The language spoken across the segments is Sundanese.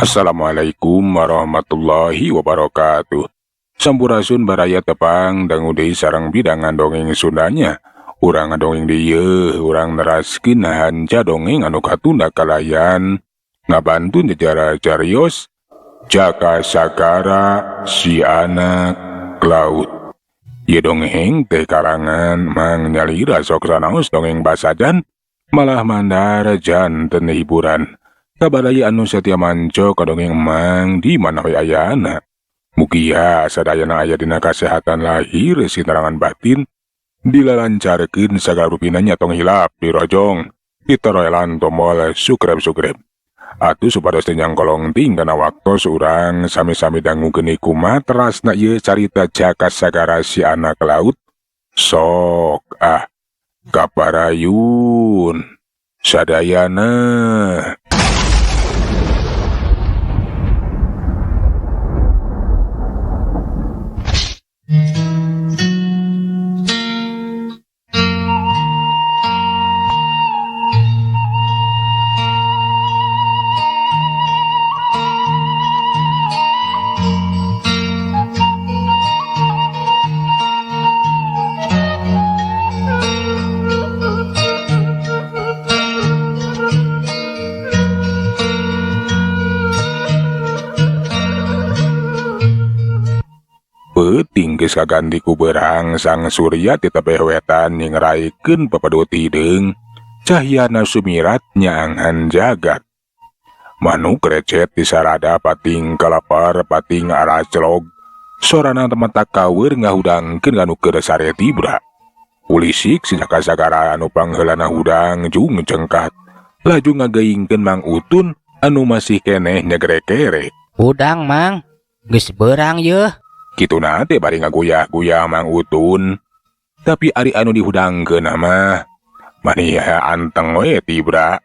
Assalamualaikum warahmatullahi wabarakatuh. Sampurasun baraya tepang dangu deui sareng bidangan dongeng Sundanya. Urang ngadongeng deui, urang neraskeun hanca dongeng anu katunda kalayan ngabantun jajara carios Jaka Sagara si anak laut. Ieu dongeng teh karangan Mang Nyalira sok sanaos dongeng basajan malah mandar janten hiburan. Kabaraya anu setia manco ka dongeng Mang di mana we ayana. Mugia sadayana aya dina kasehatan lahir sinarangan batin dilalancarkeun sagala rupina nya tong hilap dirojong ditoroelan tombol subscribe. Atuh supados teu nyangkolong ting kana waktos urang sami-sami dangukeun kumaha terasna ieu carita Jaka Sagara si anak laut. Sok ah kaparayun sadayana. Peuting geus kaganti ku beurang sang surya ti tebeh wetan ngingraikeun pepedu hideung cahyana sumirat nyaangan jagat. Manuk recet di sarada pating kalapar pating araclog sorana temata kaweur ngahudangkeun kanu keur sare tibra. Ulisik si Jaka Sagara anu pangheulana hudang jung cengkat laju ngageuingkeun Mang Utun anu masih keneh nyegrek-kerek. Hudang Mang, geus beurang yeuh. Kituna teh bari ngaguyah-guyah Mang Utun. Tapi ari anu dihudangkeun mah mani anteng we tibra.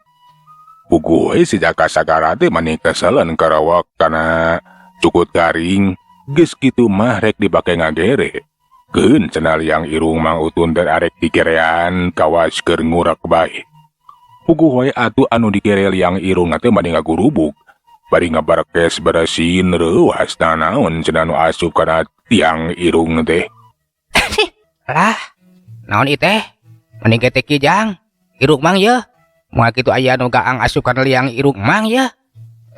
Puguh we si Jaka Sagara teh mani keselen karawak kana cukut garing. Geus kitu mah rek dipake ngagere. Keun cenah liang irung Mang Utun teh arek digerean kawas keur ngurek bae. Puguh we atuh anu digere liang irung teh mani ngagurubuk. Bari ngabarkes beresin reuas naon cenah nu asup kana tiang irung teh. Lah, naon ieu teh? Mending ketek kieu jang. Irung Mang yeuh. Moal kitu aya nu gaang asup kana liang irung Mang yeuh.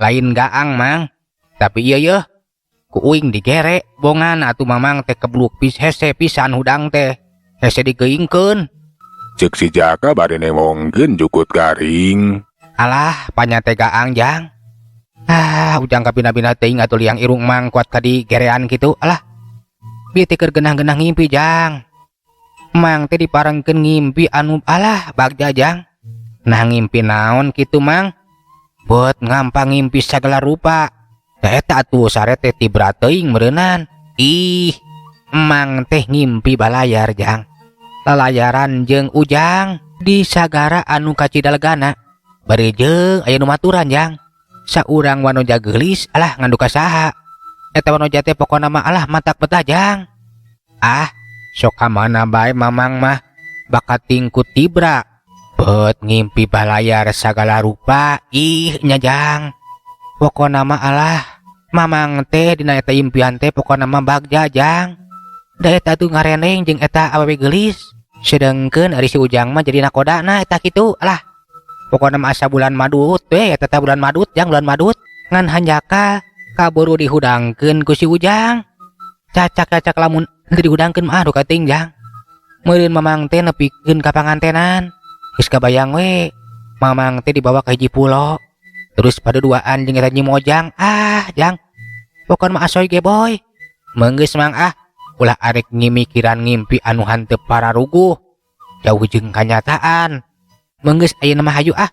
Lain gaang Mang, tapi ieu yeuh. Ku uing digere bongan atuh Mamang teh kebluk pis hese pisan hudang teh. Hese digeuingkeun. Ceuk si Jaka bari nemongkeun jukut garing. Alah, panya teh gaang jang. Ah, ujang kapina-pina teuing atuh liang irung Mang kuat ka digerean kitu. Alah. Bieu teh keur genah-genah ngimpi jang. Mang teh diparengkeun ngimpi anu alah bagja jang. Nah ngimpi naon kitu Mang? Beut ngampang ngimpi sagala rupa. Da eta atuh sare teh tibra teuing meureunan. Ih, Mang teh ngimpi balayar jang. Lalayaran jeung Ujang di sagara anu kacidalgana. Bari jeung aya nu maturan jang. Saurang wanoja geulis alah ngandu ka saha. Eta wanoja teh pokona mah alah matak betah jang. Ah, sok ka mana bae Mamang mah bakating ku tibra. Beut ngimpi balayar sagala rupa. Ih nya jang. Pokona mah alah Mamang teh dina eta impian teh pokona mah bagja jang. Da eta tuh ngareneng jeung eta awewe geulis. Sedengkeun ari si Ujang mah jadi nakodana eta kitu alah. Pokona mah asa bulan madut we eta teh bulan madut jang bulan madut. Ngan hanjaka kaburu dihudangkeun ku si Ujang. Cacak-cacak lamun teu dihudangkeun mah aduh kating jang. Meureun Mamang teh nepikeun ka pangantenan. Geus kabayang we Mamang teh dibawa ka hiji pulo. Terus paduduaan jeung eta Nyi Mojang. Ah jang. Pokona mah asoy ge boy. Meunggeus Mang ah ulah arek ngimikiran ngimpi anu hanteu pararuguh. Jauh jeung kanyataan. Meunggeus ayeuna mah hayu ah.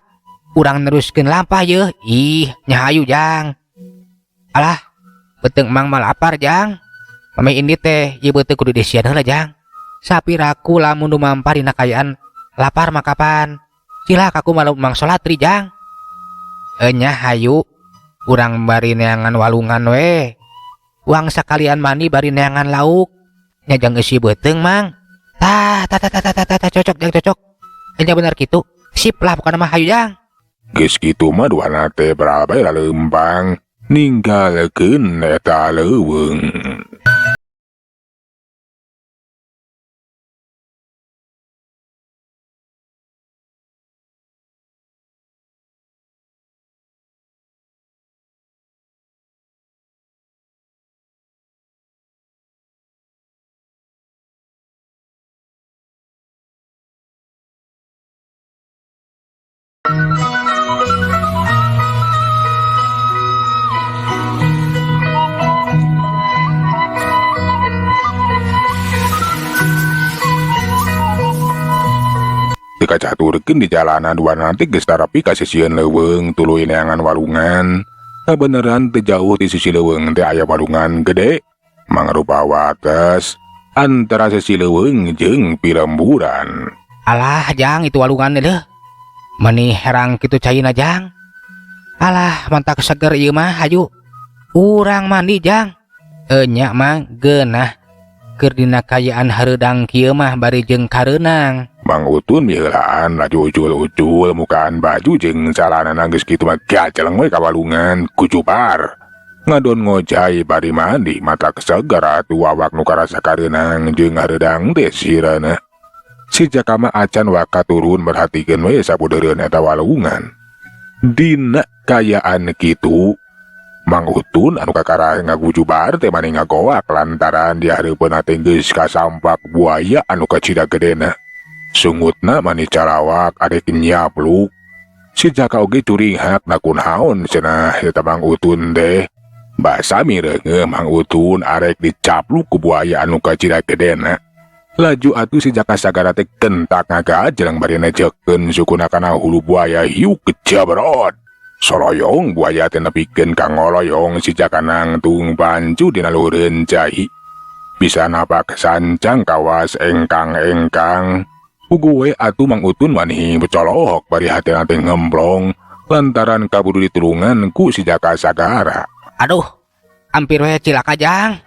Urang neruskeun lampah yeuh. Ih, nya hayu jang. Alah, beuteung Mang mah lapar jang. Mame indi teh ieu beuteung kudu disian heula jang. Sapiraku lamun nu mampar dina kaayaan lapar mah kapan. Cilaka aku malah Mang salat ri jang. Enya hayu urang bari neangan walungan we. Uang sakalian mandi bari neangan lauk. Nya jang eusi beuteung Mang. Tah tah tah tah tah tah cocok jang cocok. Enya bener kitu. Sip lah pokona mah hayu jang. Geus kitu mah duana teh barabai laleumpang. Ninggalkeun eta leuweung. Dikacaturkeun di jalanan dua nanti geus tarapi ka sisieun leuweung tuluy neangan walungan. Kabeneran teu jauh ti sisi leuweung teh aya walungan gede mangrupa wates antara sisi leuweung jeung pilemburan. Alah jang itu walungan deh. Meni herang kitu caina jang. Alah mantak seger ieu mah hayu. Urang mandi jang. Enya mah geunah. Keur dina kayaan hareudang kieu mah bari jeung kareunang. Mang Utun miheulaan laju ucul-ucul mukaan baju jeung calanana geus kitu mah gajeleng we ka walungan kucubar. Ngadon ngojay bari mandi matak seger atuh awak nu karasa kareunang jeung hareudang teh sirana. Si Jaka mah acan waka turun merhatikeun we sabudeureun eta walungan. Dina kayaan kitu Mang Utun anu kakara ngagujubar teh mani ngagoak lantaran di hareupeun teh geus kasampak buaya anu kacida gedena. Sungutna mani carawak arek nyapluk. Si Jaka oge curinghak nakunaon cenah eta Mang Utun teh. Basa mireungeuh Mang Utun arek dicapluk ku buaya anu kacida gedena. Laju atuh si Jaka sagara teh kentak ngagajleng bari nejekeun sukuna kana hulu buaya hiu kejabrot. Soloyong buaya teh nepikeun ka ngoloyong si Jaka nangtung pancu dina luhureun cai. Bisa napak sancang kawas engkang-engkang. Puguh we atuh Mang Utun wani becolohok bari hatena teh ngemplong lantaran kaburu ditulungan ku si Jaka sagara. Aduh, hampir we cilaka jang.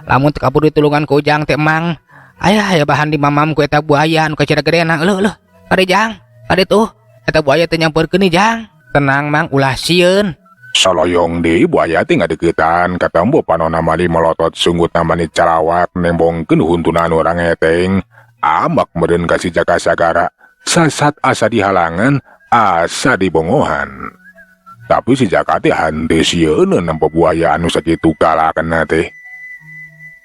Lamun teu kaburu ditulungan ku ujang teh emang. Ayah aya bahan di mamam ku eta buaya anu kacida gedena. Leuh leuh, kade jang, kade tuh eta buaya teh nyamperkeun nih jang. Tenang mang ulah sieun. Soloyong deui buaya teh ngadeuketan katembo panona mali melotot sungutna mani carawak nembongkeun huntuna anu rangeteng. Amak meureun ka si Jaka sagara sasat asa dihalangan asa dibongohan. Tapi si Jaka teh henteu sieun nempo buaya anu sakitu galakna teh.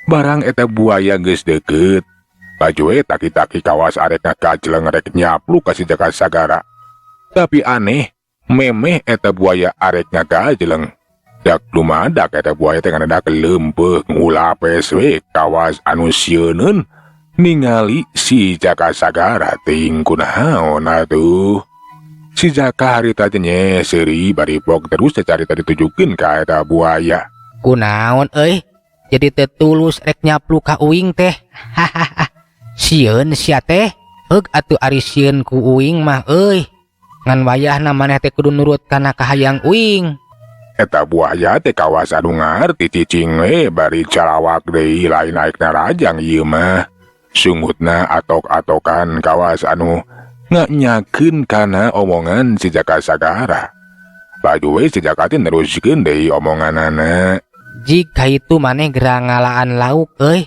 Barang eta buaya geus deukeut, laju we taki-taki kawas arek ngagajleng rek nyapluk ka si Jaka sagara. Tapi aneh, memeh eta buaya arek ngagajleng. Dak lumadak eta buaya teh nganedak leumpeuh ngulapes we kawas anu sieuneun ningali si Jaka sagara ting kunaon atuh. Si Jaka harita teh nyeseuri bari pok terus carita ditujukeun ka eta buaya. Kunaon euy? Jadi teu tulus rek nyapluk ka uing teh. Hahaha. Sieun sia teh. Heug atuh ari sieun ku uing mah euy. Ngan wayahna maneh teh kudu nurut kana kahayang uing. Eta buaya teh kawas anu ngarti cicing we bari carawak deui lain aekna rajang ieu mah. Sungutna atok-atokan kawas anu nganyakeun kana omongan si Jaka sagara. Baju we si Jaka teh neruskeun deui omonganana. Jika itu maneh geura ngalaan lauk euy.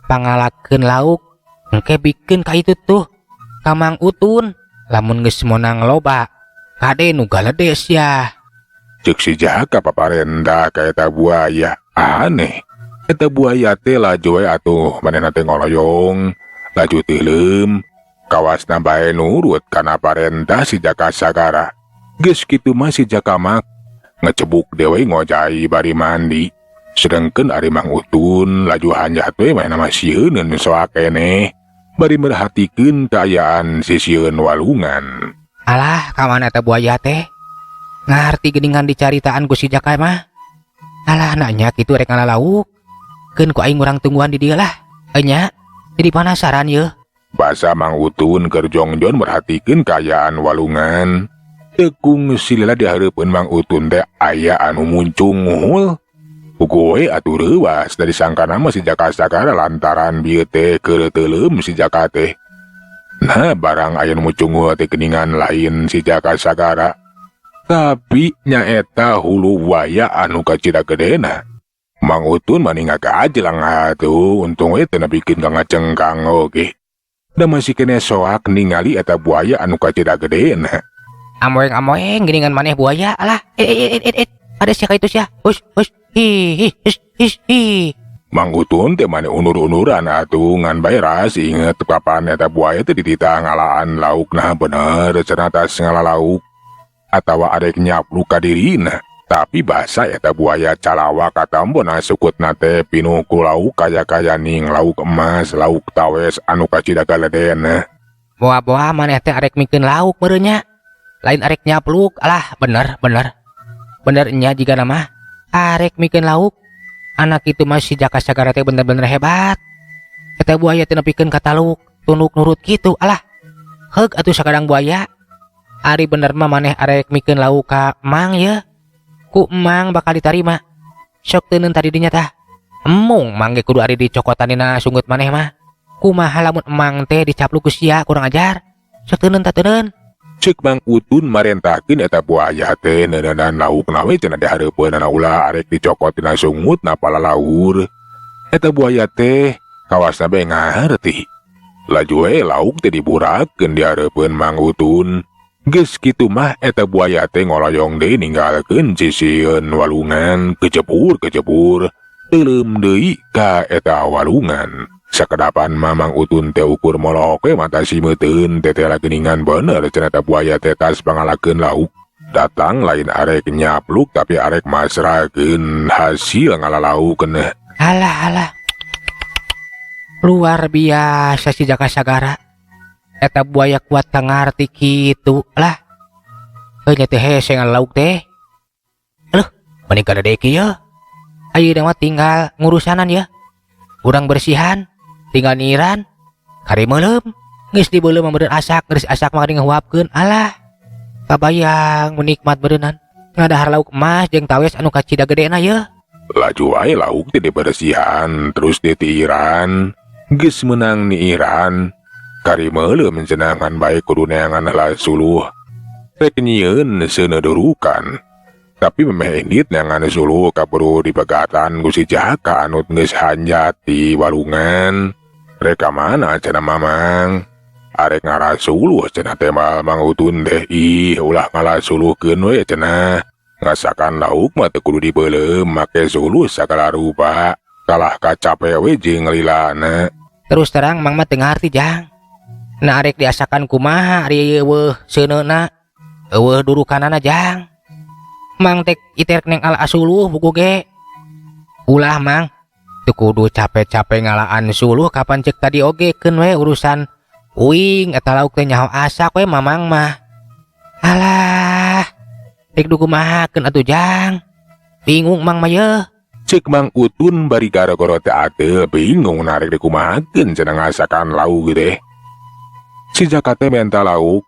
Pangalakeun lauk engke bikeun ka itu tuh ka Mang Utun. Lamun geus monang loba kade nu galedes ya. Ceuk si Jaka paparenda ka eta buaya. Aneh. Eta buaya teh laju we atuh manehna teh ngoloyong, laju teuleum, kawasna bae nurut kana parentah si Jaka sagara. Geus kitu mah si Jaka mah ngecebuk dewe ngojai bari mandi. Sedengkeun ari Mang Utun laju hanjat we manehna mah sieuneun soak keneh bari merhatikeun kaayaan sisieun walungan. Alah, ka mana eta buaya teh? Ngarti geuningan dicaritaan ku si Jaka mah. Alah, nanya kitu rek ngalalauk. Keun ku aing urang tungguan di dieu lah. Enya, jadi penasaran yeuh. Basa Mang Utun keur jongjon merhatikeun kaayaan walungan. Tekung silila di hareupeun Mang Utun teh aya anu muncungul. Puguh we atuh reuwas dari sangkana mah si Jaka sagara lantaran bieu teh keur teuleum si Jaka teh. Nah, barang aya nu mucungul teh geuningan lain si Jaka sagara. Tapi nyaeta hulu buaya anu kacida gedena. Mang Utun mani ngagajelang atuh, untung we teu nepikeun ka ngacengkang oge. Da masih keneh soak ningali eta buaya anu kacida gedena. Amoeng-amoeng geuningan maneh buaya alah eh eh eh eh ada sia ka itu sia hus hus hi hi hus his hi. Mang Utun teh mani unur-unuran atuh ngan bae ras inget kapan eta buaya teh dititah ngalaan lauk nah bener cenah tas ngala lauk atawa arek nyapluk ka dirina. Tapi basa eta buaya calawak katambona sukutna teh pinuh ku lauk kaya-kaya ning lauk emas, lauk tawes anu kacida galedena. Boa-boa maneh teh arek mikeun lauk meureun nya. Lain arek nyapluk alah bener bener. Bener nya jigana mah arek mikeun lauk. Anak itu mah si Jaka Sagara teh bener-bener hebat. Eta buaya teh nepikeun ka taluk, tunduk nurut kitu alah. Heug atuh sakadang buaya. Ari bener mah maneh arek mikeun lauk ka Mang ye. Ku Emang bakal ditarima. Sok teuneun tadi dinya tah. Emung Mang ge kudu ari dicokotan dina sunggut maneh mah. Kumaha lamun Emang teh dicapluk ku sia kurang ajar. Sok teuneun tah teuneun. Ceuk Mang Utun marentahkeun eta buaya teh neuneunan laukna we cenah dihareupeunana ulah arek dicokot dina sungut na palalaur. Eta buaya teh kawasna bae ngarti. Laju we lauk teh diburakeun dihareupeun Mang Utun. Geus kitu mah eta buaya teh ngoloyong deui ninggalkeun sisieun walungan kecebur-kecebur teuleum deui ka eta walungan. Sakedapan mah Mang Utun teh ukur molok we mata simeuteun tetela geuningan bener cenah eta buaya teh tas pangalakeun lauk. Datang lain arek nyapluk tapi arek masrahkeun hasil ngalalauk keneh. Alah alah. Luar biasa si Jaka Sagara. Eta buaya kuat ka ngarti kitu lah. Heuh nya teh hese ngalauk teh. Aduh, mending kada deki ye. Ayeuna mah tinggal ngurusanan ya. Urang bersihan, tinggal niiran, kari meuleum. Geus dibeuleum mah meureun asak, geus asak mah dihuapkeun. Alah. Kabayang menikmat beureunan. Ngadahar lauk emas jeung tawes anu kacida gedena ye. Laju wae lauk teh dibersihan terus ditiiran. Geus meunang niiran. Kari meuleum cenah ngan bae kudu neangan heula suluh. Rek nyieun seuneu durukan. Tapi memeh indit neangan suluh kaburu dipegatan ku si Jaka anu geus hanjat di walungan. Rek ka mana cenah Mamang? Arek ngala suluh cenah teh Mang Utun teh ih ulah ngala suluhkeun we cenah. Ngasakan lauk mah teu kudu dibeuleum make suluh sagala rupa. Kalah kacape we jeung lilana. Terus terang Mang mah teu ngarti jang. Nah arek diasakan kumaha ari ieu eueuh seuneuna eueuh durukanana jang. Mang teh iter neng ala suluh buku ge. Ulah Mang teu kudu capek-capek ngalaan suluh kapan cek tadi oge keun we urusan uing eta lauk teh nyaho asak we Mamang mah. Alah rek dikumahakeun atuh jang. Bingung Mang mah yeuh. Ceuk Mang Utun bari gara-gara teh ateul bingung narek dikumahakeun cenah ngasakan lauk teh. Si Jaka teh menta lauk,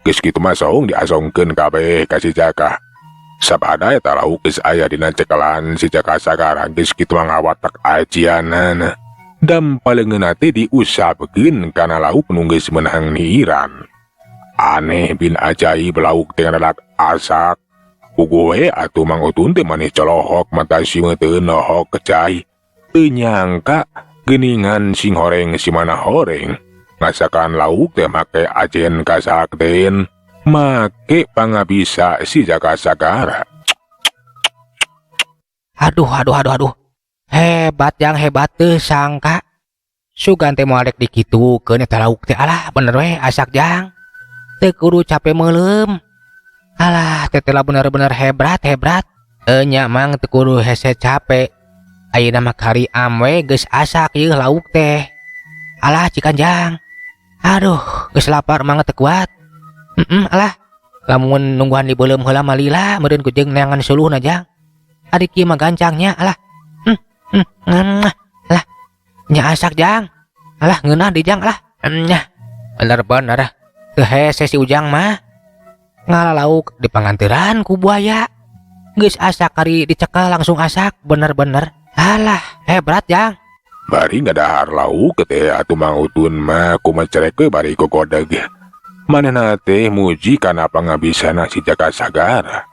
geus kitu mah saung diasongkeun kabeh ka si Jaka. Sabada eta lauk geus aya dina cekelan si Jaka Sagara geus kitu mah ngawatek ajianan. Dam paleungeunna teh diusapkeun kana lauk nu geus meunang niiran. Aneh bin ajaib lauk teh ngadadak asak. Puguh we atuh Mang Utun teh maneh colohok mata simeuteun lohok kecai. Teu nyangka geuningan sing horeng si mana horeng. Ngasakan lauk teh make ajen kasakten, make pangabisa si Jaka Sagara. Aduh aduh aduh aduh. Hebat yang hebat teu sangka. Sugan teh moal rek dikitukeun eta lauk teh alah bener we asak jang. Teu kudu capek meuleum. Alah tetela bener-bener hebat hebat. Enya Mang teu kudu hese capek. Ayeuna mah kari amwe geus asak ieu lauk teh. Alah cikan jang. Aduh, geus lapar Mang teu kuat. Alah. Lamun nungguan dibeuleum heula mah lila meureun ku jeung neangan suluhna jang. Ari kieu mah gancangnya alah. Alah. Nya asak jang. Alah ngeunah di jang alah. Nya. Bener-bener teu hese si Ujang mah. Ngala lauk dipanganteuran ku buaya. Geus asak kari dicekel langsung asak bener-bener. Alah, hebat jang. Bari ngadahar lauk teh atuh Mang Utun mah kumaha cerek we bari gogodeg. Manehna teh muji kana pangabisana si Jaka Sagara.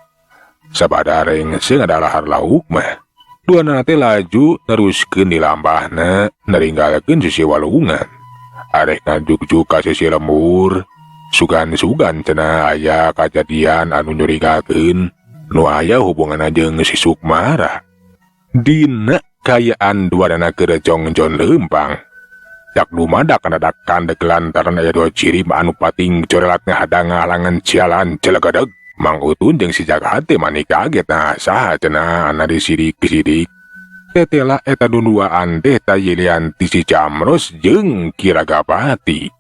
Sabada rengse ngadalahar lauk mah. Duanana teh laju neruskeun di lampahna neringgalkeun sisi walungan. Arek ngajuk-juk ka sisi lembur. Sugan-sugan cenah aya kajadian anu nyurigakeun nu aya hubunganna jeung si Sukmara. Dina kayaan duanana keur jongjon leumpang. Dak dumadak kana kandeg lantaran aya dua ciri anu pating corelat ngahadang ngahalangan jalan celegadeg. Mang Utun jeung si Jaka teh mani kaget nah saha cenah ana disidik-sidik. Tetela eta duduaan teh tayilian ti si Jamros jeung Ki Ragapati.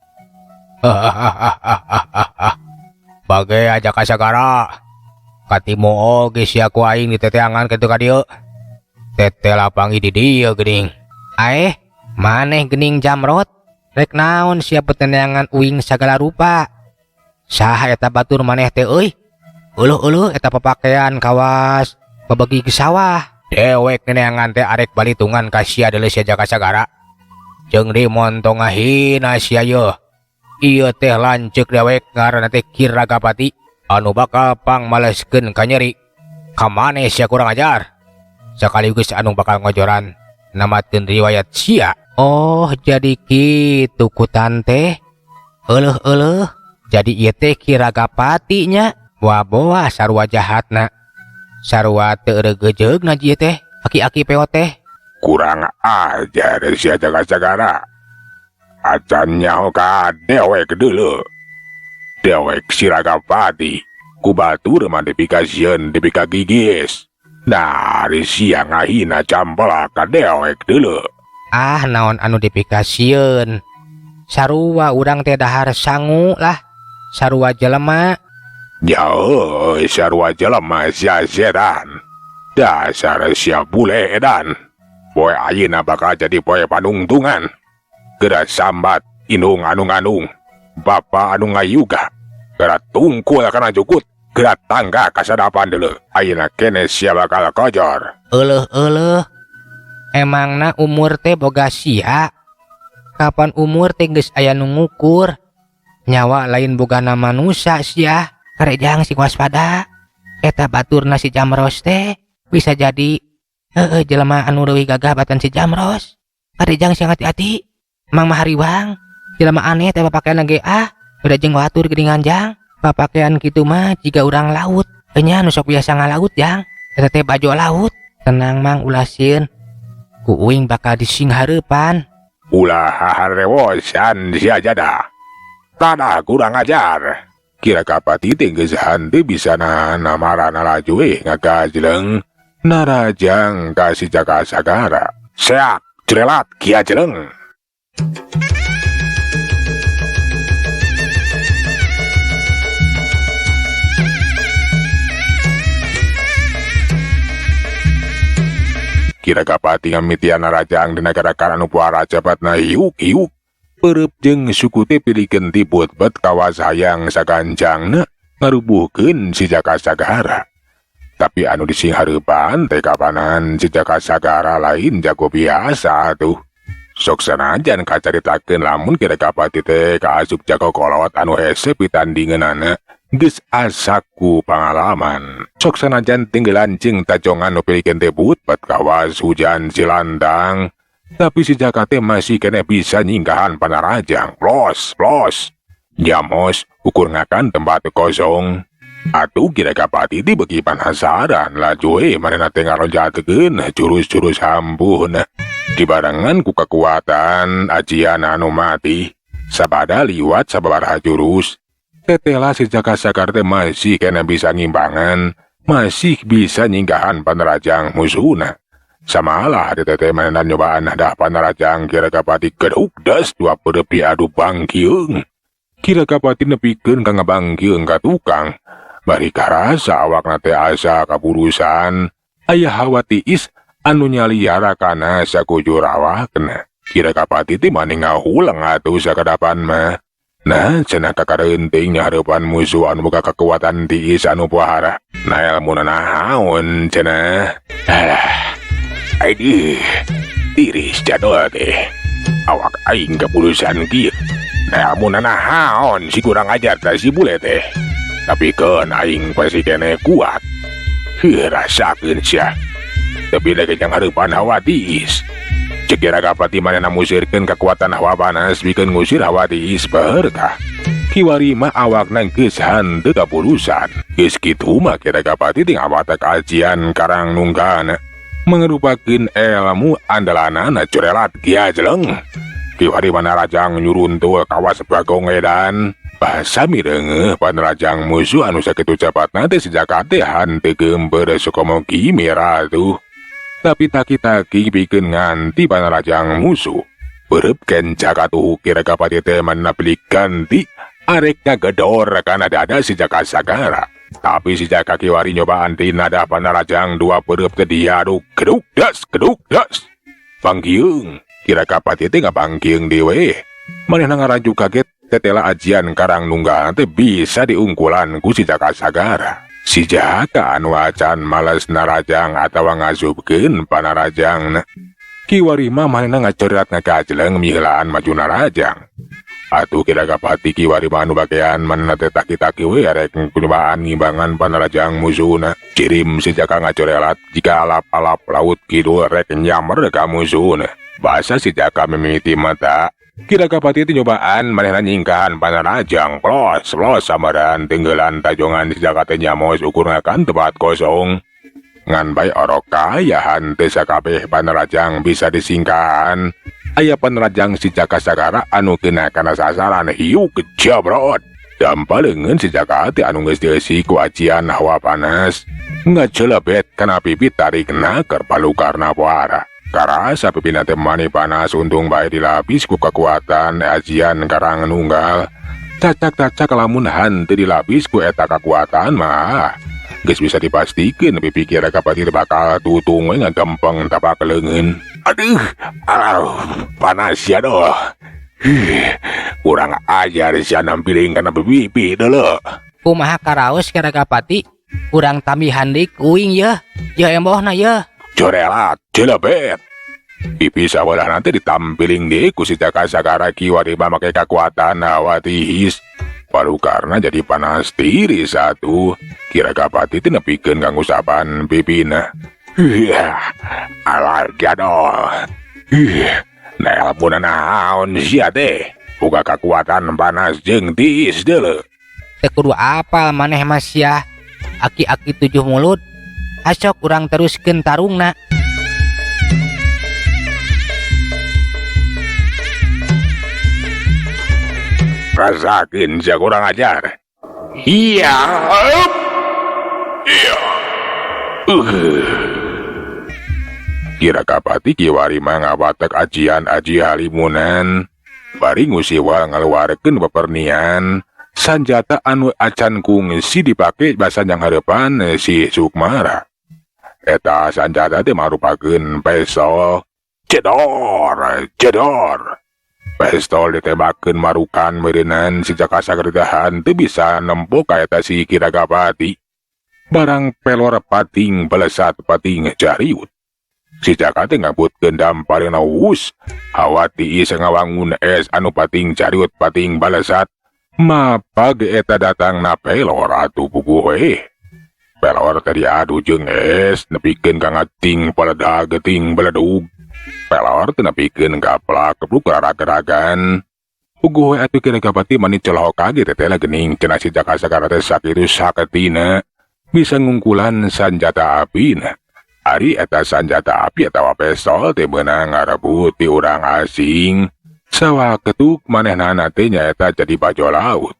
Bagai aja Jaka Sagara. Katimu oge sia ku aing diteteangan kitu ka dieu. Tetela panggih di dieu geuning. Aeh, maneh geuning Jamrot. Rek naon sia peteneangan uing sagala rupa. Saha eta batur maneh teh euy? Euleuh-euleuh eta papakaian kawas babegi ke sawah. Dewek neneangan teh arek balitungan ka sia deuleu sia Jaka Sagara. Jeung di montong ngahina sia yeuh. Ieu teh lanceuk dewek ngaranna teh Ki Ragapati anu bakal pangmaleskeun ka nyeri. Ka maneh sia kurang ajar. Sekaligus anu bakal ngojoran namatkeun riwayat sia. Oh, jadi kitu kutan teh. Euleuh-euleuh, jadi ieu teh Ki Ragapati nya. Boa-boa sarua jahatna. Sarua teu eureugeujeugna ieu teh, aki-aki peot teh. Kurang ajar sia Jaka Sagara. Acan nyaho ka dewek deuleu. Dewek si Ragapati ku batur mah dipikasieun dipikagigis. Nah, ari sia ngahina campela ka dewek deuleu. Ah, naon anu dipikasieun. Sarua urang teh dahar sangu lah. Sarua jelema. Jauh sarua jelema sia setan. Dasar sia bule edan. Poe ayeuna bakal jadi poe panungtungan. Geura sambat indung anu ngandung, bapa anu ngayuga. Geura tungkul kana jukut, geura tangga kasadapan deuleu. Ayeuna kene sia bakal kojor. Euleuh-euleuh. Emangna umur teh boga sia? Kapan umur teh geus aya nu ngukur? Nyawa lain bogana manusia sia. Karejang sing waspada. Eta baturna si Jamros teh bisa jadi heeh jelema anu leuwih gagah batan si Jamros. Karejang sing hati-hati. Mang mahariwang jelema aneh teh papakaian ge ah, udah jeung watur geuningan jang. Papakaian kitu mah jiga urang laut. Enya nu sok biasa ngalaut jang. Eta teh baju laut. Tenang mang ulah sieun. Ku uing bakal disinghareupan. Ulah haharewosan sia jada. Tanah kurang ajar. Ki Ragapati teh geus henteu bisa nahan amarahna laju we ngagajleng narajang ka si Jaka Sagara. Seak jerelat kia jeleng. Ki Ragapati ngamitian narajang dina garakan anu puara cepatna hiuk-hiuk. Perep jeung suku teh pilikeun ti putpet kawas hayang sakanjangna ngarubuhkeun si Jaka Sagara. Tapi anu disinghareupan teh kapanan si Jaka Sagara lain jago biasa tuh. Sok sanajan kacaritakeun lamun Ki Ragapati teh kaasup jago kolot anu hese pitandingeunana geus asaku pangalaman. Sok sanajan tinggelan jeung tajongan nu pilikeun teh putpet kawas hujan silandang. Tapi si Jaka teh masih kene bisa nyinggahan panarajang. Plos, plos. Jamos ukur ngakan tempat kosong. Atuh Ki Ragapati teh beuki panasaran laju we manehna teh ngaronjatkeun jurus-jurus hampuhna. Dibarengan ku kekuatan ajian anu mati. Sabada liwat sababaraha jurus. Tetela si Jaka Sagara teh masih kene bisa ngimbangan, masih bisa nyinggahan panarajang musuhna. Samalah di teteh mainan nyobaan dah panarajang Ki Ragapati geduk das dua perepi adu bangkiung. Ki Ragapati nepikeun ka ngabangkiung ka tukang. Bari karasa awakna teh asa kapurusan. Aya hawa tiis anu nyaliara kana sakujur awakna. Ki Ragapati teh mani ngahulang atuh sakadapan mah. Nah, cenah kakareunting nyahareupan musuh anu boga kekuatan tiis anu puahara. Nah, elmuna naon cenah. Alah. Aduh, tiris jadol teh. Awak aing kepurusan kieu. Namun naon si kurang ajar teh si bule teh. Tapi keun aing pasti keneh kuat. Heuh rasakeun sia. Tapi lagi jang hareupan hawa tiis. Cek Kiragapati manehna musirkeun kekuatan hawa panas bikeun ngusir hawa tiis berkah. Kiwari mah awakna geus henteu kapurusan. Geus kitu mah Kiragapati teh ngawatek ajian karang nunggana. Mengerupakeun ilmu andalanana corelat gia jeleng. Kiwari panarajang nyuruntul kawas Bagong edan. Bahasa mireungeuh panarajang musuh anu sakitu cepatna teh sejak teh henteu geumpeur sukomo kimi ratuh. Tapi taki-taki pikeun nganti panarajang musuh. Beureub kenca katuhu Kiragapati teh manehna pilih ganti arek ngagedor kana dada si Jaka Sagara. Tapi si Jaka kiwari nyobaan tina nada panarajang dua beureub teh diaduk geduk das geduk das. Panggiung Kiragapati teh ngapanggiung dewe. Manehna ngaraju kaget tetela ajian karang nunggal teh bisa diungkulan ku si Jaka Sagara. Si Jaka anu acan males narajang atawa ngasupkeun panarajangna. Kiwari mah manehna ngacorelat ngagajleng miheulaan maju narajang. Atuh Kiragapati kiwari mah anu bagean manehna teh taki-taki we arek nyobaan ngimbangan panarajang musuhna. Cirim si Jaka ngacorelat jika alap-alap laut kidul rek nyamer ka musuhna. Basa si Jaka mimiti mata. Kiragapati teh nyobaan manehna nyingkahan panarajang plos plos samaran tenggelan tajongan si Jaka teh nyamos ukur ngakan tempat kosong. Ngan bae orok kayahan teh sakabeh panarajang bisa disingkahan. Aya panarajang si Jaka Sagara anu kena kana sasaran hiu kejabrot. Dampa leungeun si Jaka teh anu geus dieusi ku ajian hawa panas. Ngajelebet kana pipi tarikna keur palukarna puara. Karasa pipina teh mani panas untung bae dilapis ku kekuatan ajian karang nunggal. Cacak-cacak lamun henteu dilapis ku eta kakuatan mah. Geus bisa dipastikeun pipi Kiragapati bakal tutung we ngagempeng tapak leungeun. Aduh, aduh, panas ya doh. Kurang ajar sia nampiling kana pipi deuleu. Kumaha karaos Kiragapati? Kurang tambihan deui kuing yeuh. Yeuh embohna yeuh. Corelat, jelebet. Pipi sawalah nanti ditampiling deui ku si Jaka Sagara kiwari make kakuatan hawa tiis. Palu karena jadi panas tiris satu. Kiragapati teh nepikeun kangusapan pipina. Iya, alar jadol. Ih, nelpon naon sia teh. Boga kakuatan panas jeung tiis deuleu. Teu kudu apal maneh mah sia. Aki-aki tujuh mulut. Asok urang teruskeun tarungna. Rasakeun sia kurang ajar. Iya. Iya. Kiragapati kiwari mah ngawatek ajian aji halimunan. Bari ngusiwal ngaluarkeun pepernian. Sanjata anu acan kungsi dipake basanjang hareupan si Sukmara. Eta sanjata teh marupakeun pistol. Cedor, cedor. Pistol ditembakeun marukan meureunnan si Jaka Sagara teu bisa nempo ka eta si Kiragapati. Barang pelor pating belesat pating jariut. Si Jaka teh ngabutkeun damparna wus. Hawa tiis ngawangun es anu pating jariut pating balesat. Mapag eta datangna pelor atuh puguh we. Pelor teh diadu jeung es nepikeun ka ngating peledag geting beledug. Pelor teh nepikeun gaplak kepluk rarageragan. Puguh we atuh Kiragapati mani celok kaget teh geuning cenah si Jaka Sagara teh sakitu saketina bisa ngungkulan sanjata apina. Ari eta sanjata api atawa pistol teh meunang ngarebut ti urang asing. Sawaketuk manehna teh nyaeta jadi bajo laut.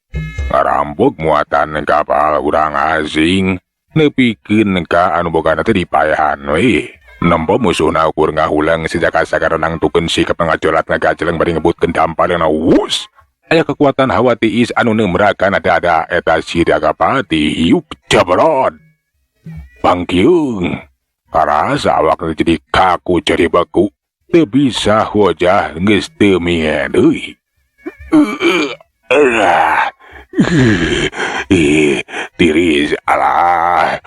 Ngarampok muatan kapal urang asing nepikeun ka anu bogana teh dipaehan we. Nempo musuhna ukur ngahuleng si Jaka Sagara nangtukeun sikap ngajolat ngagajeleng bari ngebutkeun dampalna wus. Aya kekuatan hawa tiis anu neumrakan ada-ada eta si Kiragapati hiup jabrot. Pangkiung karasa awakna jadi kaku jadi beku. Teu bisa hojah geus teu mihe deui. Tiris alah.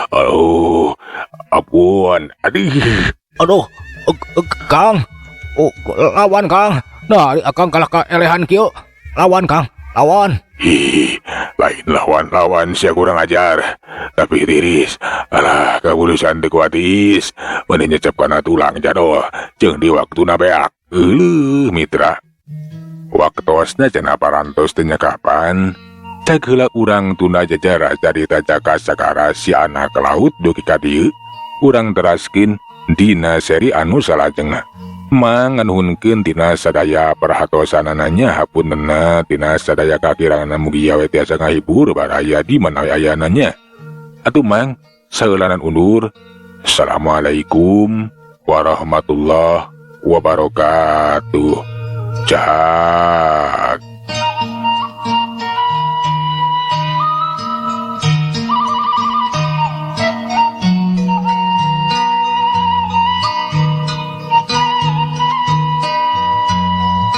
Aduh, ampun, aduh. Aduh, Kang. Oh, lawan Kang. Nah, akang kalah ka elehan kieu. Lawan, Kang. Lawan. Ih, lain lawan-lawan sia, kurang ajar. Tapi tiris. Alah, kabulusan teu kuat is. Meuni nyecep kana tulang jadol. Jeung di waktuna beak. Euleuh, mitra. Waktosna cenah parantos teu kapan. Cag heula urang tunda jajara carita Jaka Sagara si anak laut dugi ka dieu. Urang teraskeun dina seri anu salajengna. Mang nganuhunkeun tina sadaya perhatosanana, hapuntenna tina sadaya kakirangan, mugi we tiasa ngahibur baraya di mana we ayana nya. Atuh Mang, saheulanan undur. Assalamualaikum warahmatullahi wabarakatuh. Jai.